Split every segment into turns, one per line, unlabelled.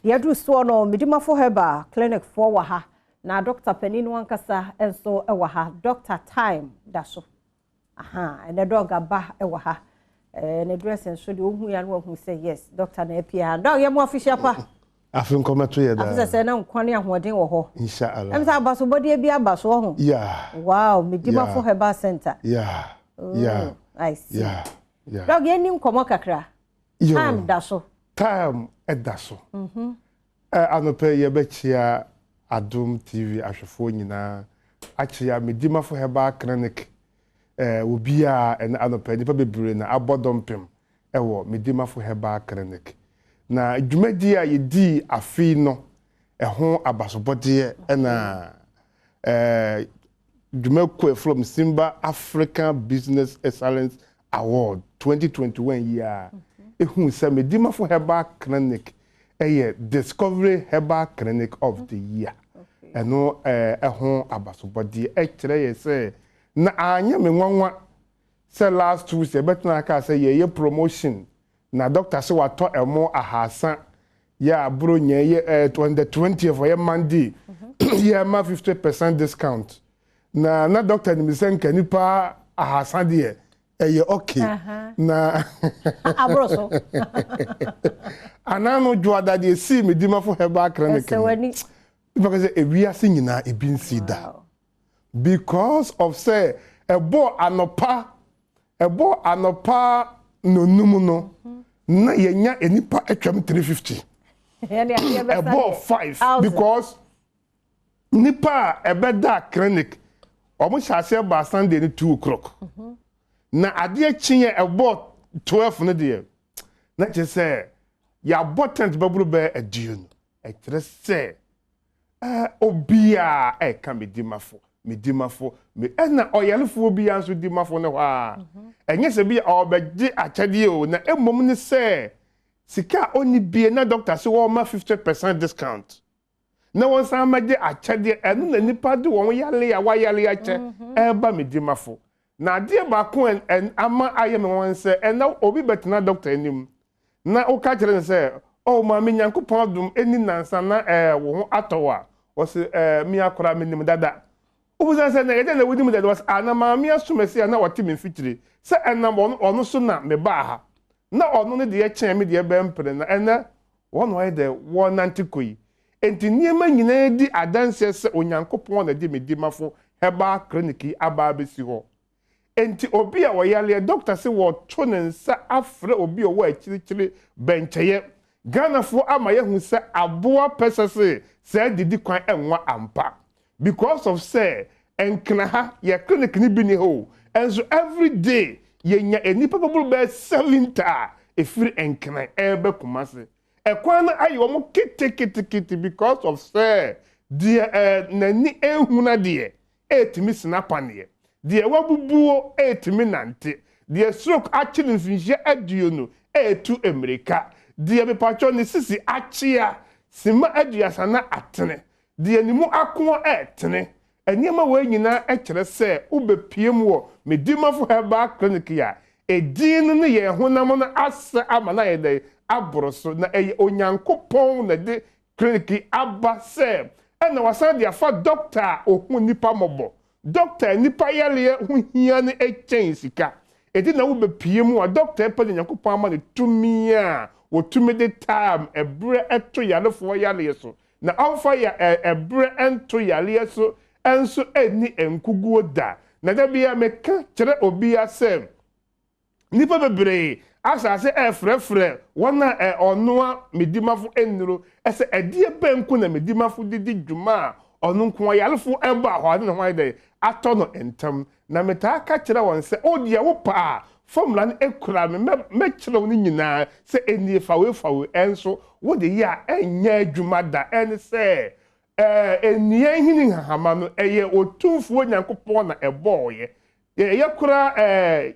Deɛ aduru soɔ no, Medimafo Herbal Clinic foɔ wɔ ha, na dɔkta panin no ankasa nso wɔ ha, Dr. Time da so. Aha, ɛnɛ dɔg aba wɔ ha. Ɛɛ ne dress nso deɛ wohu ya na wahu sɛ yes, doctor na apia ha. Dɔg yɛ mo afihyia pa.
Afe nkɔmɛto yɛ daa.
Afe sɛ sɛ na nkwa ne ahoɔden wɔ hɔ.
Insha Allah.
Ɛm sɛ abasobɔdeɛ bi aba so ɔho.
Yeah.
Wow, Medimafo
yeah.
Herbal Center.
Yeah.
Oh,
yeah.
I see.
Yeah. Yeah.
Dɔg yɛn ni nkɔmɔ kakra.
Yo.
Time da so.
Time ɛda so. Anɔpa yi yɛbɛkyea Adom TV ahwɛfoɔ nyinaa, akyea Medimafo Herbal Clinic, obiara ɛnɛ anɔpa yi, nnipa bebree na abɔ dɔmpem ɛwɔ Medimafo Herbal Clinic. Na dwumadie a yɛdii afe yi no, ɛho abasobɔdeɛ ɛna dwumakuo a yɛfrɛ wɔn Simba African Business Excellence Award 2021 yi a ehuu sɛ Medimafo Herbal Clinic yɛ Discovery Herbal Clinic of the Year. Ɛno ɛho abasobɔdeɛ ɛkyerɛ yɛ sɛ na anyɛ me nwanwa sɛ last 2 weeks yɛbɛtena aka sɛ yɛyɛ promotion na doctor sɛ watɔ ɛmo 300 yɛ aburo nyɛ yɛ on the 20th ɔyɛ Monday yɛ ma 50% discount na doctor nim sɛ nka nipa 300 deɛ ɛyɛ okay na
aburo so
anaa no dwoada deɛ sii Medimafo Herbal Clinic
ɛsɛ w'ani
nipa sɛ ewiase nyinaa ebi nsi da because of sɛ ɛbɔ anɔpa nonum no na yɛnya nipa atwam 350 ɛbɔ 5 because nipa a ɛbɛda clinic ɔmo hyɛ aseɛ ba Sunday no 2 o'clock na adeɛ kyeɛ ɛbɔ 12 no deɛ na kyerɛ sɛ yɛabɔ tent bɛboro bɛyɛ 20 ɛkyerɛ sɛ obiara ɛka Medimafo Medimafo ɛna ɔyarefoɔ biara nso dimafo ne hɔ a ɛnyɛ sɛ bi a ɔbɛgye akyɛdeɛ o na mmom ne sɛ sika a ɔnni bie na doctor sɛ wɔma 50% discount na wɔn san mɛgye akyɛdeɛ ɛno na nipa de wɔn yale a wayale akyɛ ɛreba Medimafo. Na adeɛ baako ama ayɛ me wɔn sɛ ɛna obi bɛtena doctor anim na woka kyerɛ no sɛ oh maame Nyankopɔn adom ɛni nansa na wo ho atɔ wo a wɔse me akora menim dada. Wobisa sɛ na yɛdɛ na wonim dada wɔse ah na maame asomasi a na wɔte me mfikyire sɛ ɛnam ɔno so na mebaa ha na ɔno ne deɛ kyɛn me deɛ bɛmpere na ɛnɛ wɔn ayɛ dɛ wɔnante kɔ yi. Enti nneɛma nyinaa di adanseɛ sɛ Onyankopɔn na de Medimafo Herbal Clinic yi aba abɛsi hɔ. Enti obi a wɔyaleɛ doctor sɛ wɔto ne nsa afrɛ obi a ɔwɔ akyirikyiri bɛnkyɛyɛ. Ghanafoɔ ama yɛhu sɛ aboa pɛsɛ sɛ sɛ didi kwan ɛnwa ampa. Because of sɛ nkena ha yɛ clinic ni bi ni hɔ ɛnso every day yɛnya nnipa bɛboro bɛyɛ 70 a ɛfiri nkena ɛrebɛ Kumase. Ɛkwan no ayɛ wɔn ketekete because of sɛ deɛ n'ani ehu na deɛ ɛtumi sena paneɛ. Deɛ wabubuo ɛtumi nante. Deɛ stroke akyi ne mfinhyia 20 ɛtu mmirika. Deɛ mepatwɔ ne sisi akyea sima 30 na atene. Deɛ ne mu akoa ɛtene. Nneɛma wei nyinaa ɛkyerɛ sɛ wobɛpie mu wɔ Medimafo Herbal Clinic a edin no ne yɛn honam no asɛ ama na yɛ dɛ aboro so na ɛyɛ Onyankopɔn na de clinic aba sɛ ɛna wasan de afa doctor a ohun nipa mmɔbɔ. Doctor nipa yaleɛ ho hia ne ɛkyɛn sika. Enti na wobɛpie mu a doctor pɛ de Nyankopɔn ama ne tumi a wɔtumi de time ɛberɛ ɛto yarefoɔ yaleɛ so. Na ɔmfa yɛ ɛberɛ ɛnto yaleɛ so ɛnso ɛnni nkuguo da. Na da bia meka kyerɛ obiara sɛ nipa bebree asase ɛfrɛfrɛ wɔn a ɔnoa Medimafo nnuro ɛsɛ ɛdeɛ bɛnko na Medimafo didi dwuma a ɔno nko ayarefo ɛba hɔ ade ne ho ayɛ dɛ atɔ no ntɛm. Na metaa ka kyerɛ wɔn sɛ o deɛ wo paa formula no ekura me mɛkyerɛ wo no nyinaa sɛ enie fawe fawe ɛnso wode yɛ a ɛnyɛ adwuma da ɛne sɛ nnua nhini nhahama no ɛyɛ Otumfoɔ Nyankopɔn na ɛbɔɔyɛ. Yɛ kora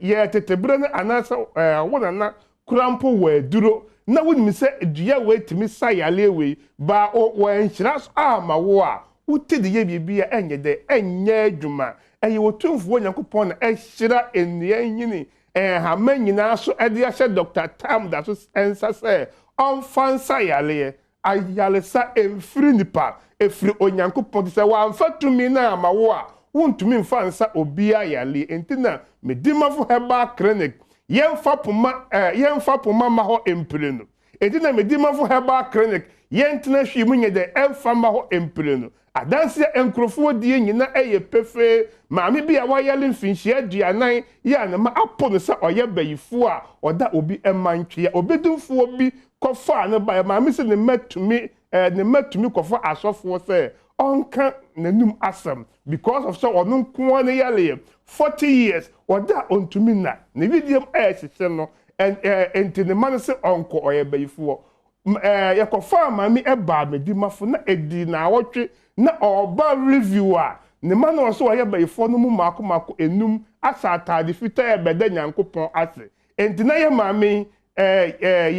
yɛ tetebere no anaasɛ wo nana kora mpo wɔ aduro na wonim sɛ dua wei tumi sa yaleɛ wei ba wɔ nhyira so ama wo a wote de yɛ biribi a ɛnyɛ dɛ ɛnyɛ adwuma. Ɛyɛ Otumfoɔ Nyankopɔn na ɛhyira nnua nhini nhama nyinaa so ɛde ahyɛ Dr. Tam da so nsa sɛ ɔmfa nsa yaleɛ. Ayaresa mfiri nnipa, ɛfiri Onyankopɔn. Nti sɛ wɔamfa tumi no amma wo a, wontumi mfa nsa obiara yareɛ. Enti na Medimafo Herbal Clinic, yɛmfa poma, eh, yɛmfa poma mma hɔ mprenu. Enti na Medimafo Herbal Clinic, yɛntena hwee mu nyɛ dɛn ɛmfa mma hɔ mprenu. Adanseɛ a nkurofoɔ die nyina yɛ pefee, maame bi a wayare mfinhyia 40 yɛ a ne mma apo no sɛ ɔyɛ bayifoɔ a ɔda obi mma ntwea. Obedumfoɔ bi kɔfaa no baeɛ, maame se ne mma tumi eh, ne mma tumi kɔfa asɔfoɔ sɛ ɔnka n'anum asɛm because of sɛ ɔno nko ara ne yareɛ, 40 years, ɔda a ɔntumi nna, ne wedeɛm ɛrehyehye no, eh, enti ne mma no se ɔnkɔ, ɔyɛ bayifoɔ. Yɛkɔfaa maame baa Medimafo na ɛdii naawɔtwe na ɔreba review a, ne mma no a ɔsɛ wɔyɛ bayifoɔ no mu mmaako mmaako enum ahyɛ ataade fitaa rebɛda Nyankopɔn ase. Enti na yɛ maame yi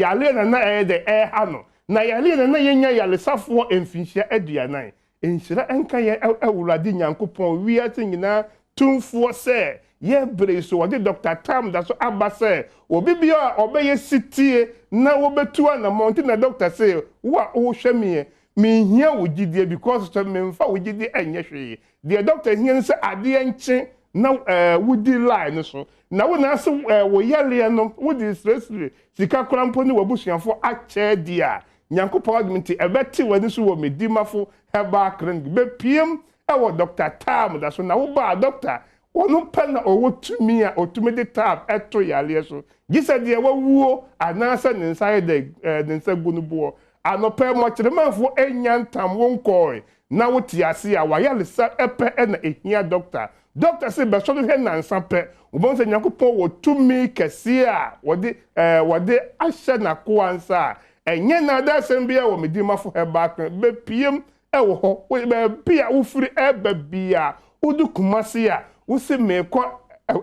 yareɛ na na ɛyɛ dɛ ɛreha no. Na yareɛ na na yɛnya yaresafoɔ mfinhyia 40. Nhyira nka yɛn Awurade Nyankopɔn, wiase nyinaa Tumfoɔ sɛ yɛn bere yi so wɔde Dɔkta Tam da so aba sɛ obi biara a ɔbɛyɛ setie na wɔbɛtu anamɔn nti na dɔkta se wo a wohwɛ meɛ menhia wo gyidie because sɛ memfa wo gyidie nyɛ hwee deɛ dɔkta hia ne sɛ adeɛ nkye na wodi line no so na wo na ase wo yareɛ no wode resrɛsrɛ sika koraa mpo ne w'abusuafoɔ akyɛ deɛ a Nyankopɔn adom nti ɛbɛte w'ani so wɔ Medimafo Herbal Clinic bɛpiem wɔ Dɔkta Tam da so na wo ba a dɔkta ɔno pɛ na ɔwɔ tumi a ɔtumi de tab to yareɛ so gye sɛ deɛ wawuo anaasɛ ne nsa ayɛ dɛ ne nsa gu no boɔ. Anɔpa yi mɔkyerɛmanfoɔ nnya ntam wo nkɔɔe na wo te ase a w'ayaresa pɛ na ɛhia dɔkta. Dɔkta se bɛsɔ no hwɛ nansa pɛ wobɛhu sɛ Nyankopɔn wɔ tumi kɛseɛ a wɔde wɔde ahyɛ n'akoa nsa a ɛnyɛ nnaadaasɛm biara wɔ Medimafo Herbal Clinic bɛpiem Ɛwɔ hɔ, wo baabi a wofiri reba biara, wodu Kumasi a, wose merekɔ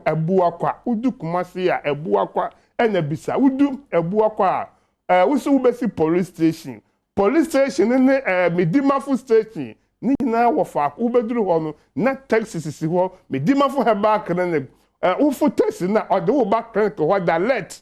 Abuakwa, wodu Kumasi a, Abuakwa na bisa. Wodu Abuakwa a, wose wobɛsi police station. Police station no ne Medimafo station ne nyinaa wɔ faako. Wobɛduru hɔ no, na taxi sisi hɔ, Medimafo Herbal Clinic. Wofo taxi no a, ɔde wo ba clinic hɔ direct.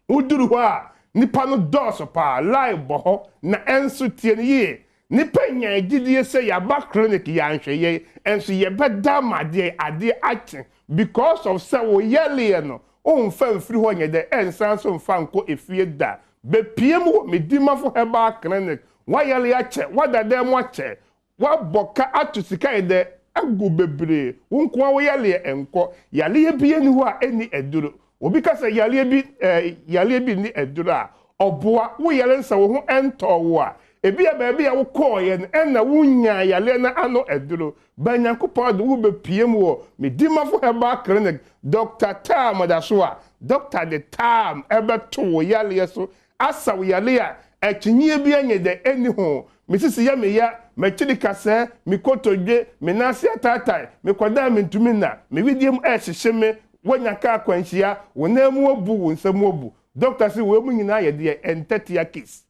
Woduru hɔ a, nnipa no dɔɔso paa, line bɔ hɔ, na ɛnso tie no yie, nnipa nyae gyidie sɛ yɛaba clinic yɛanhwɛ yɛn, ɛnso yɛbɛda ama adeɛ, adeɛ akye because of sɛ wo yareɛ no wonfa mfiri hɔ nyɛ dɛ ɛnsan nso mfa nkɔ efie da. Bɛpue mu wɔ Medimafo Herbal Clinic, woayare akyɛ, woada dan mu akyɛ, Woabɔ ka ato sika yɛ dɛ agu bebree, wo nko ara wo yareɛ nkɔ. Yareɛ biara nni hɔ a ɛnni aduro. Obi ka sɛ yareɛ bi eh, yareɛ bi nni aduro a, ɔboa. Wo yare no sɛ wo ho ntɔɔ wo a, ebia baabi a wokɔeɛ no ɛna wonyaa yareɛ no ano aduro. But Nyankopɔn adom wobɛpue mu wɔ Medimafo Herbal Clinic, Doctor Tam da so a, doctor de Tam bɛto wo yareɛ so Asa wo yare a, akyinnyeɛ biara nyɛ dɛ ɛnni ho. Me sisi yɛ me ya, m'akyiri kasɛɛ, me kotodwe, me nan ase ataatae, mekɔda a mentumi nna, me wedeɛ mu ɛrehyehye me, woanya kaa akwanhyia, wo nan mu abu, wo nsa mu abu. Dɔkta se wei mu nyinaa yɛ deɛ ntatia case.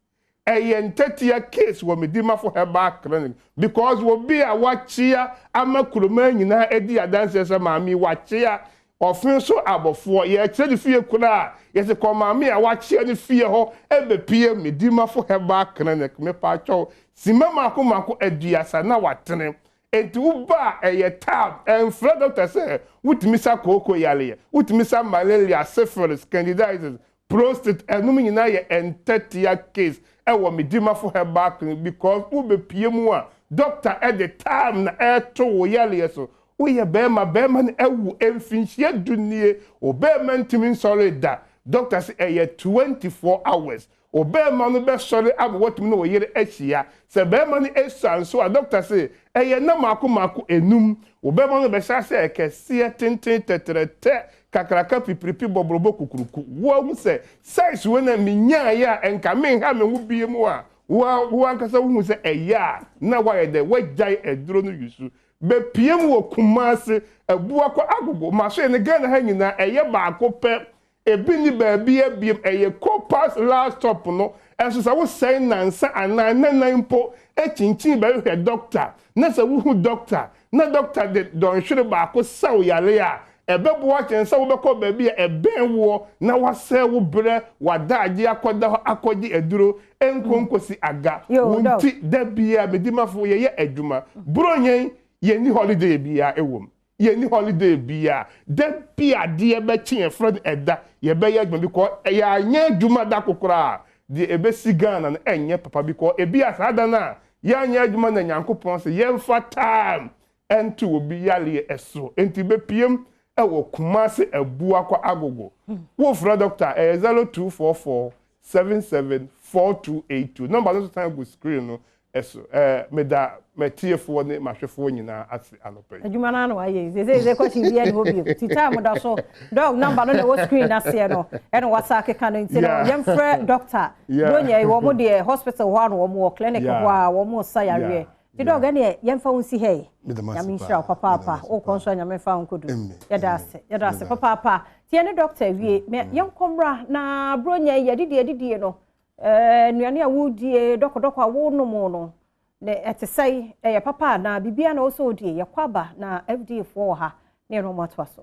Ɛyɛ ntatia case wɔ Medimafo Herbal Clinic because obi a wakyea ama kuroman nyinaa adi adanseɛ sɛ maame yi wakyea Ɔfe so abɔfoɔ, yɛrekyerɛ ne fie koraa a, yɛse kɔ maame a wakyea no fie hɔ bɛpue Medimafo Herbal Clinic, mepaakyɛw, simma mako mako 30 na watene. Enti woba a ɛyɛ tab, ɛmfrɛ dɔkta sɛ wotumi sa kooko yareɛ, wotumi sa malaria, syphilis, candidiasis, prostate, ɛnom nyinaa yɛ ntɛtea case ɛwɔ Medimafo Herbal Clinic because wobɛpue mu a, dɔkta de time na ɛreto wo yareɛ so. Woyɛ bɛɛma, bɛɛma no awu mfinhyia du nie, wo bɛɛma ntumi nsɔre da, doctor se ɛyɛ 24 hours, wo bɛɛma no bɛsɔre ama watumi ne wo yere ahyia, sɛ bɛɛma no sua nso a doctor se ɛyɛ nna maako maako enum, wo bɛɛma no bɛhyɛ ase ayɛ kɛseɛ, tenten, tɛtrɛtɛ, kakraka, pipiripi, bɔbrɔbɔ, kukuruku, woahu sɛ size wei na menyaeɛ a nka menha me ho biom a, wo ankasa wohu sɛ ɛyɛ a na woayɛ dɛn, woagyae aduro no use. Bɛpiem wɔ Kumasi, Abuakwa, Agogo, Masoɛ ne Ghana ha nyinaa ɛyɛ baako pɛ, ebi nni baabiara biom, ɛyɛ Copas last stop no, ɛnso sɛ wosɛe nnansa anaa nnanan mpo kyinkyin bɛhwehwɛ dɔkta, na sɛ wohu dɔkta na dɔkta de dɔnhwere baako sa wo yare a, Ɛbɛboa kyɛn sɛ wobɛkɔ baabi a ɛbɛn woɔ na woasɛe wo berɛ, w'adaagye akɔda hɔ akɔgye aduro nko nkɔsi aga. Wo nti da biara Medimafo yɛyɛ adwuma. Buronya yi yɛnni holiday biara ɛwɔ mu. Yɛnni holiday biara. Da bi a adeɛ bɛkye yɛfrɛ no ɛda yɛbɛyɛ adwuma because yɛanyɛ adwuma da ko koraa a deɛ ɛbɛsi Ghana no ɛnyɛ papa because ebia saa da no a yɛanyɛ adwuma na Nyankopɔn se yɛmfa time ɛnto obi yareɛ so. Enti bɛpiem wɔ Kumasi Abuakwa Agogo. Wofrɛ dɔkta a, ɛyɛ 0244 77 4282. Nɔmba no nso san gu screen no so. Ɛɛ, meda m'atiefoɔ ne m'ahwɛfoɔ nyinaa ase anɔpa yi.
Adwuma no ara na wayɛ yi. Seesei sɛ question biara nni hɔ bio. Nti time da so. Dɔg number no na ɛwɔ screen no aseɛ no ɛna wasa akeka no nti no yɛmfrɛ doctor. Bronya yi wɔn deɛ hospital hɔ a na wɔn wɔ clinic hɔ a wɔn sa yareɛ. Nti dɔg ɛneɛ yɛmfa wo nsi ha yi. Nyame nhyira wo papaapa. Wokɔ nso a Nyame mfa wo nkɔdu. Yɛda ase. Yɛda ase papaapa. Nti yɛne dɔkta awie. Yɛnkɔ mmra na Bronya yi yɛdidie adidie no nnuane a wodie dɔkɔdɔkɔ a wonom no ne ɛte sɛn? Ɛyɛ papa anaa? Biribiara na ɛwɔ sɛ wodie. Yɛkɔ aba na FDA foɔ wɔ ha ne yɛne wɔn atoa so.